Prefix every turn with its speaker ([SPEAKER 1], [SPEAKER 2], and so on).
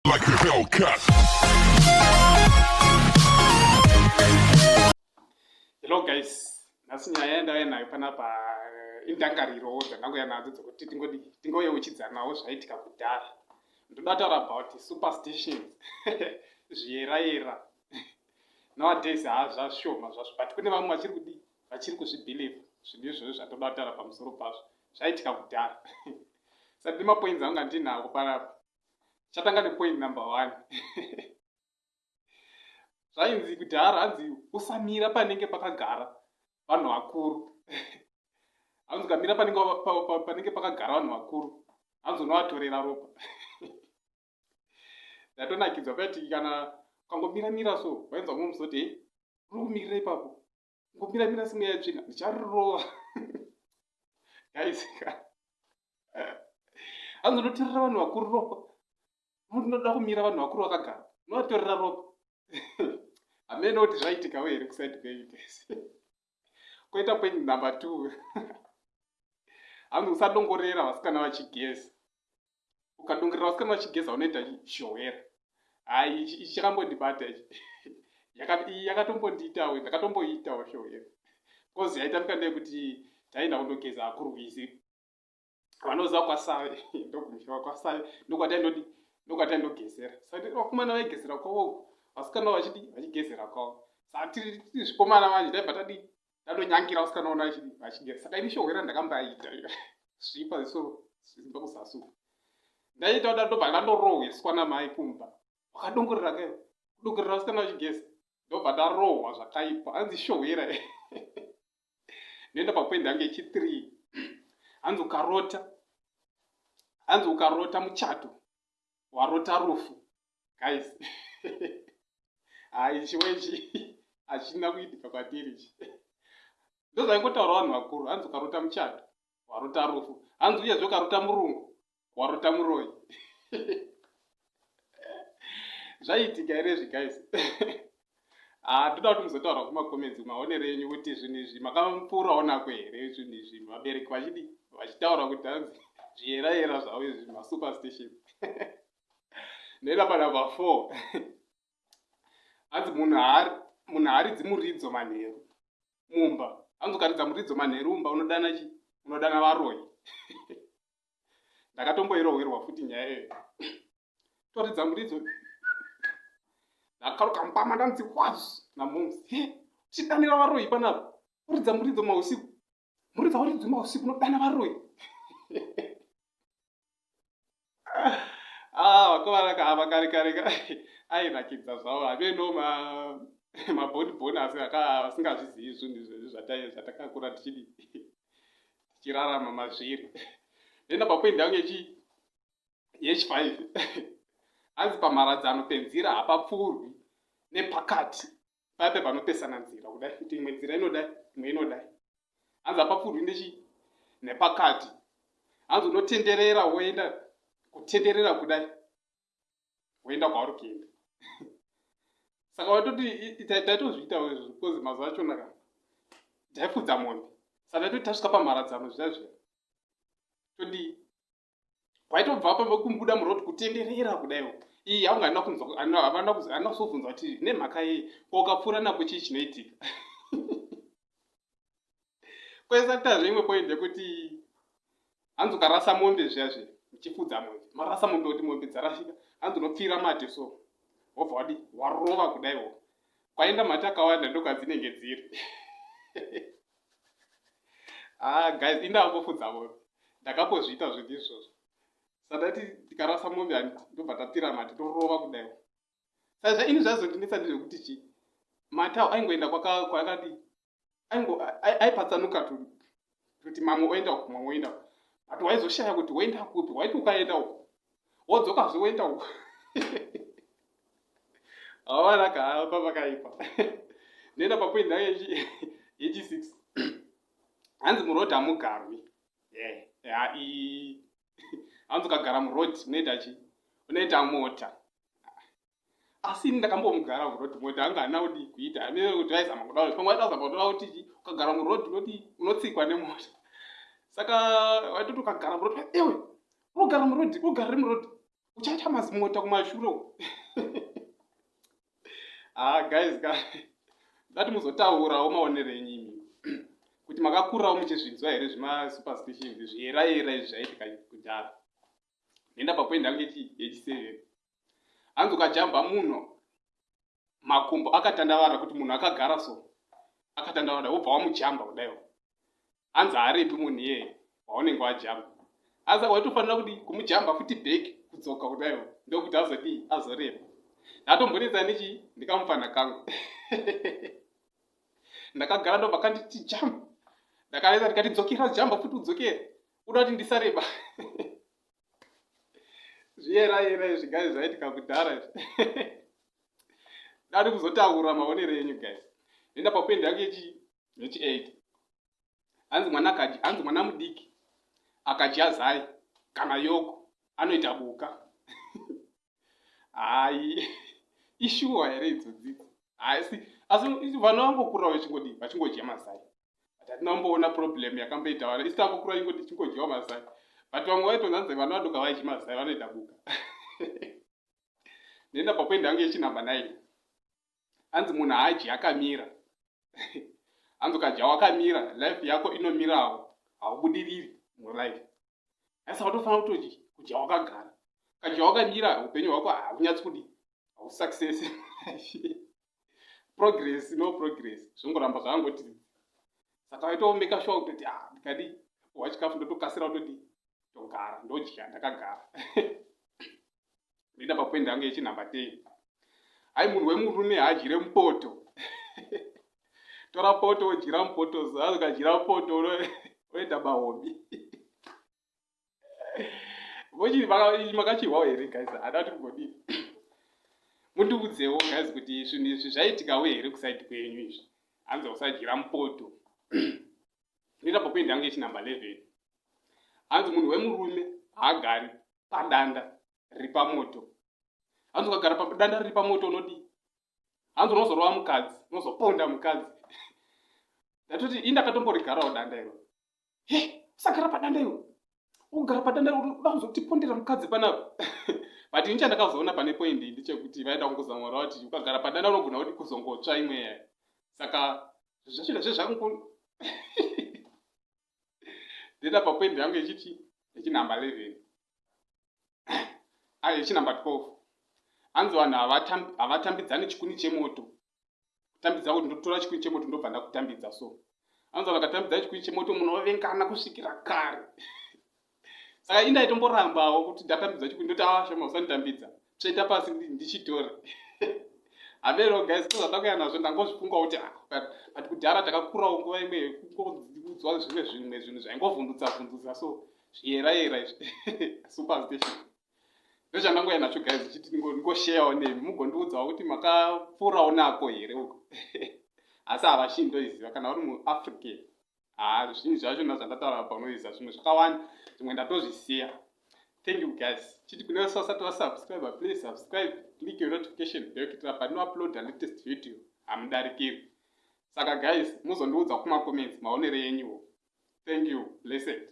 [SPEAKER 1] Like a Hellcat.
[SPEAKER 2] Hello guys, nhasi nyaya yandauya nayo panapa eh, indangarirowo dzandangouya nadzo dzekuti tingodi tingoyeuchidzanawo zvaitika kudhara. Ndoda taura about superstitions zviyerayera. Nowadays haa zvashoma zvazvo but kune vamwe vachiri kudii vachiri kuzvibelieve zvinhu izvozvo zvandoda kutaura pamusoro pazvo zvaitika kudhara. Saka ndine mapoints angu andinako panapa. Chatanga nepoint number one. Zvainzi kudhara hanzi usamira panenge pakagara vanhu vakuru. Hanzi ukamira panenge panenge pakagara vanhu vakuru hanzi unovatorera ropa. Ndatonakidzwa paiti kana ukangomira mira so wainzwa mumwe musi kuti hei uri kumirira ipapo ngomira mira simwe yatsvina ndicharova. Guys hanzi unotorera vanhu vakuru ropa unoda kumira vanhu vakuru vakagara unovatorera ropa hameno kuti zvaitikawo here kusaidi kwenyu guys koita point number two hanzi usadongorera vasikana vachigeza ukadongorera vasikana vachigeza unoita zhowera hai ichi chakambondibata ichi iyi yakatombondiitawo ndakatomboiitawo showera bcause yaitambika ndeyekuti taienda kundogeza kurwizi vanoziva kwasave ndokumusha kwasave ndokwataindodi ndokwataindogezera saka vakomana vaigezera kwavo vasikana vachidi vachigezera kwavo saka tiri zvikomana manje taibva tadii ndadonyangira vasikana ona vachidi vachigeza saka ini shohwera ndakambaita zvipa ziso zimba kuzasi uku ndaita kuda ndobva ndandorohweswa namai kumba wakadongorera kayo kudongorera vasikana vachigeza ndobva ndarohwa zvakaipa hanzi shohwera ndoenda papoint yangu yechi3 hanzi ukarota hanzi ukarota muchato warota rufu guys hai chimwe ichi hachina kuitika kwatiri ichi ndozvaingotaura vanhu vakuru hanzi ukarota muchato warota rufu hanzi uyezve ukarota murungu warota muroyi zvaiitika here izvi guys ah, ndoda kuti muzotaura kumacomments maonero enyu kuti zvinhu izvi makapfuurawo nako here zvinhu izvi vabereki vachidi vachitaura kuti hanzi zviyerayera zvavo izvi masuperstation ndoenda panumber four hanzi munhu haaridzi muridzo manheru mumba hanzi ukaridza muridzo manheru mumba unodana chi unodana varoyi ndakatomboirohwerwa futi nyaya iyoyo toridza muridzo ndakaruka mbama ndanzi was namoms he tichidanira varoyi panapa uridza muridzo mausiku muridzo auridzwi mausiku unodana varoyi ah vakomana ka ava kare kare ka ainakidza zvavo hameno maboni boni asi asingazvizivi zvinhu izvezvi zvatakakura tichidi tichirarama mazviri ndoenda papoint yangu yechi yechi5 hanzi pamharadzano penzira hapapfuurwi nepakati paya pe panopesana nzira kudai kuti imwe nzira inodai imwe inodai hanzi hapapfuurwi nechi nepakati hanzi unotenderera woenda kutenderera kudai woenda kwauri kuenda saka waitoti taitozviitawo izvo because mazuva achona ka taifudza mombe saka taitoti tasvika pamharadzano zviya zviya todii waitobva pamba kumbuda muroad kutenderera kudaiwo iyi haunga haina kunzwa havana kuzobvunza kuti nemhaka yei ko ukapfuura napo chii chinoitika kwese kutazve imwe point yekuti hanzi ukarasa mombe zviya zviya uchifudza mombe marasa mombe kuti mombe dzarashika hanzi unopfira mate so wobva wadi warova kudaiwo kwaenda mate akawanda ndokwadzinenge dziri ah guys indambofudza mombe ndakambozviita zvinhu izvozvo sandati ndikarasa mombe handiti ndobva tapfira mate torova kudaiwo saka ini zvaizondinetsa ndezvekuti chii mate awo aingoenda kwakadii aipatsanuka kuti mamwe oenda uku mamwe oenda uku but waizoshaya kuti woenda kupi waiti ukaenda uku wodzokazve woenda uku hawanaka hapa pakaipa ndoenda papoint yangu yechi six hanzi muroad hamugarwi hanzi ukagara muroad unoita chi unoita mota asi ini ndakambomugara muroad mota anga haana kudii kuita amene kuti vaizama kuda kuti pamwe vaida kuzama kuda kuti chii ukagara muroad unodii unotsikwa nemota saka waitoti ukagara muroad ewe unogara muroad ugarire muroad Uchaita mazimota kumashure uko. Ah guys ka, ndati muzotaurawo maonero enyu imi kuti makakurawo muchizvinzwa here zvimasuperstitions, zviyerayera izvi zvaiitika kudhara. Nenda papoint yangu yechi7. Hanzi ukajamba munhu makumbo akatandavara, kuti munhu akagara so akatandavara, wobva wamujamba kudaiwo, hanzi haarepi munhu iyeye waunenge wajamba. Asi waitofanira kudi kumujamba futi back, kudzoka kudaiwo, ndokuti azodii, azoreba. Ndatombonetsa nechi ndikamufana kangu, ndakagara, ndobva kanditi jamba. Ndakanetsa, ndikati dzokera, jamba futi udzokere, uda kuti ndisareba. Zviyerayera izvi guys, zvaitika kudhara izvi. Dati kuzotaura maonero enyu guys. Enda papoint yangu yechi8. Hanzi mwana akadya, hanzi mwana mudiki akadya zai kana yoko anoita buka. Hai, ishuwa here idzodzidzi? Asi vana vangokura vachingodii, vachingodya mazai, but hatina kumboona problem yakamboita vana. Isi tangokura ingoti chingodyiwa mazai, but vamwe vaitonzanzi vana vadoka vaidyi mazai vanoita buka. Nenda papoint yangu yechinumber 9. Hanzi munhu haadyi akamira. Hanzi ukadya wakamira, life yako inomirawo, haubudiriri mulife. Asi watofanira kutodyi kudya wakagara. Ukadya wakamira, upenyu hwako hakunyatsi kudi, hausuccess, progress, no progress, zvongoramba zvakangoti. Saka waitoomeka sure kutoti, ah, ndikadi puwa chikafu ndotokasira kutodi togara, ndodya ndakagara. Ndoenda papoint yangu yechinumber 10. Hai, munhu wemurume haadyire mupoto. Tora poto wodyira mupoto. Zazi ukadyira mupoto oenda mahobi. Makachihwawo here guys? Hada kuti kugodii, mundiudzewo guys kuti zvinhu izvi zvaitikawo here kuside kwenyu izvi. Hanzi usadyira mupoto. Ndoita papoint yangu yechinumber 11. Hanzi munhu wemurume haagari padanda riri pamoto. Hanzi ukagara padanda riri pamoto unodii? Hanzi unozorova mukadzi, unozoponda mukadzi. Ndatoti ii ndakatomborigarawo danda iro. He, usagara padanda iwe, ugara padanda uda kuzotipondera mukadzi panapa. But ini chandakazoona pane point ndechekuti vaida kungozamura vati ukagara padanda unogona kuti kuzongotsva imwe yaya. Saka zvacho ndazve zvangu. Ndoenda papoint yangu yechiti yechinumber 11, yechinumber 12. Hanzi vanhu havatambidzani chikuni chemoto. Kutambidza kuti ndotora chikuni chemoto ndobva ndakutambidza so. Hanzi vakatambidza chikuni chemoto munovengana kusvikira kare. Saka indaitomborambawo kuti ndatambidza chikuni, ndoti, ah shama, usanditambidza, tsveta pasi ndichitore. Hameno guys, kozvandakuya nazvo, ndangozvifunga kuti, ah, but kudhara takakurawo nguva imwe yekungodziudzwa zvimwe zvinhu zvaingovhundutsa vhundutsa so, zviyerayera izvi, superstition. Ndochandangoya nacho guys, chiti ndingosharewo nemi mugondiudzawo kuti makapfuurawo nako here uko. Asi havashii, ndoiziva kana uri muAfrican. Ha, zvinhu zvacho nazvandataura apa unoiziva, zvimwe zvakawanda, zvimwe ndatozvisiya. Thank you guys. Chiti kune vasati vasubscribe, please subscribe, click your notification bell kuitira pandinouploada latest video hamudarikiri. Saka guys, muzondiudza kumacomments maonero enyuwo. Thank you, blessed.